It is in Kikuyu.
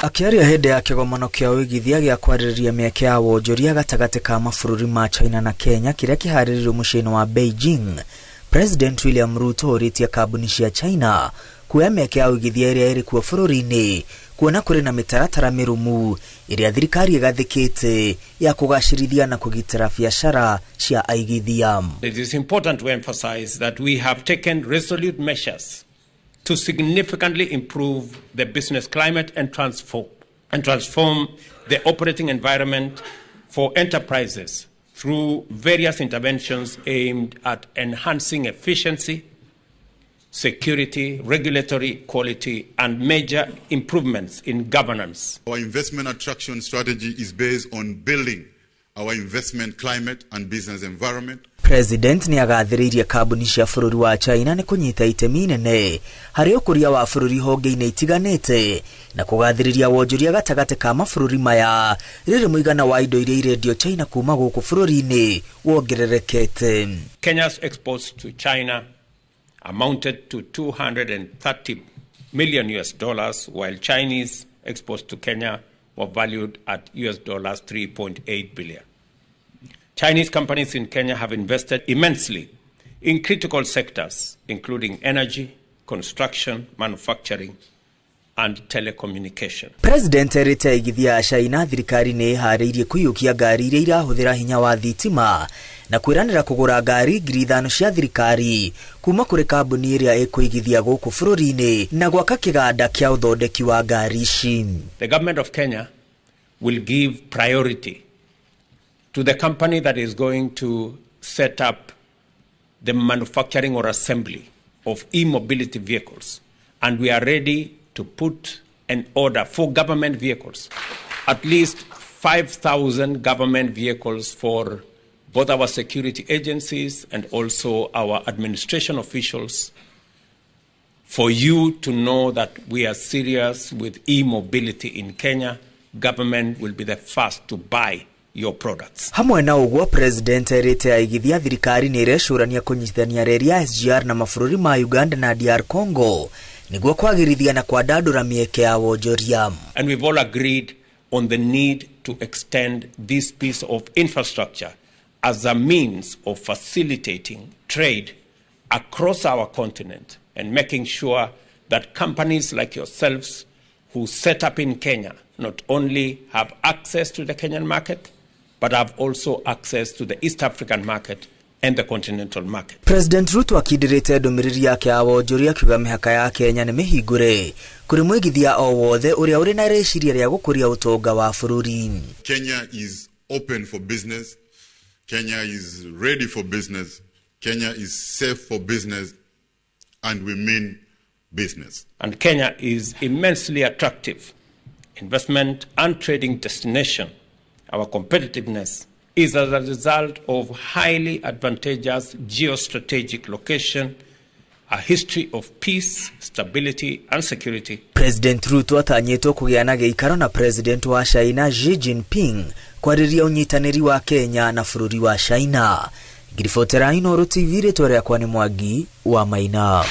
Akĩaria hĩndĩ ya kĩgomano kĩa ũigithia gĩa kwarĩrĩria mĩeke ya wonjoria gatagatĩ ka mabũrũri ma China na Kenya kĩrĩa kĩharĩrĩirio mũciĩ-inĩ wa Beijing, President William Ruto orĩtie kambuni cia China kuoya mĩeke ya ũigithia ĩrĩa ĩrĩ kuo bũrũri-inĩ, kuona kũrĩ na mĩtaratara mĩrũmu ĩrĩa thirikari ĩgathĩkĩte ya kũgacĩrithia na kũgitĩra biacara cia aigithia. It is important to emphasize that we have taken resolute measures to significantly improve the business climate and transform the operating environment for enterprises through various interventions aimed at enhancing efficiency, security, regulatory quality, and major improvements in governance. Our investment attraction strategy is based on building our investment climate and business environment. President nĩ agathĩrĩirie kambuni cia bũrũri wa China nĩ kũnyita itemi inene harĩ ũkũria wa bũrũri honge-inĩ itiganĩte na kũgathĩrĩria wonjoria gatagatĩ ka mabũrũri maya, rĩrĩ mũigana wa indo iria irendio China kuma gũkũ bũrũri-inĩ wongererekete. Kenya's exports to China amounted to 230 million US dollars, while Chinese exports to Kenya were valued at US dollars 3.8 billion. Chinese companies in Kenya have invested immensely in critical sectors, including energy, construction, manufacturing, and telecommunication. President erĩte aigithia a China thirikari nĩ ĩharĩirie kũiyũkia ngari iria irahũthĩra hinya wa thitima na kwĩranĩra kũgũra ngari 5,000 cia thirikari kuma kũrĩ kambuni ĩrĩa ĩkũigithia gũkũ bũrũri-inĩ na gwaka kĩganda kĩa ũthondeki wa ngari ici. The government of Kenya will give priority to the company that is going to set up the manufacturing or assembly of e-mobility vehicles. And we are ready to put an order for government vehicles, at least 5,000 government vehicles for both our security agencies and also our administration officials, for you to know that we are serious with e-mobility in Kenya. Government will be the first to buy your products. Hamwe na ũguo, President erĩte aigithia thirikari nĩ ĩrecũrania kũnyitithania reri ya SGR na mabũrũri ma Uganda na DR Congo nĩguo kwagĩrithia na kwandandũra mĩeke ya wonjoria. And we've all agreed on the need to extend this piece of infrastructure as a means of facilitating trade across our continent and making sure that companies like yourselves who set up in Kenya not only have access to the Kenyan market, but have also access to the East African market and the continental market. President Ruto akindĩrĩte ndũmĩrĩri yake ya wonjoria akiuga mĩhaka ya Kenya nĩ mĩhingũre kũrĩ mũigithia o wothe ũrĩa ũrĩ na rĩciria rĩa gũkũria ũtonga wa bũrũri. Kenya is open for business. Kenya is ready for business. Kenya is safe for business. And we mean business. And Kenya is immensely attractive investment and trading destination. Our competitiveness is as a result of highly advantageous geostrategic location, a history of peace, stability, and security. President Ruto atanyĩtwo kũgĩa na gĩikaro na President wa China Xi Jinping kwarĩria ũnyitanĩri wa Kenya na bũrũri wa China. Ngiribotera Inooro TV, rĩtwa rĩakwa nĩ Mwangi wa Maina.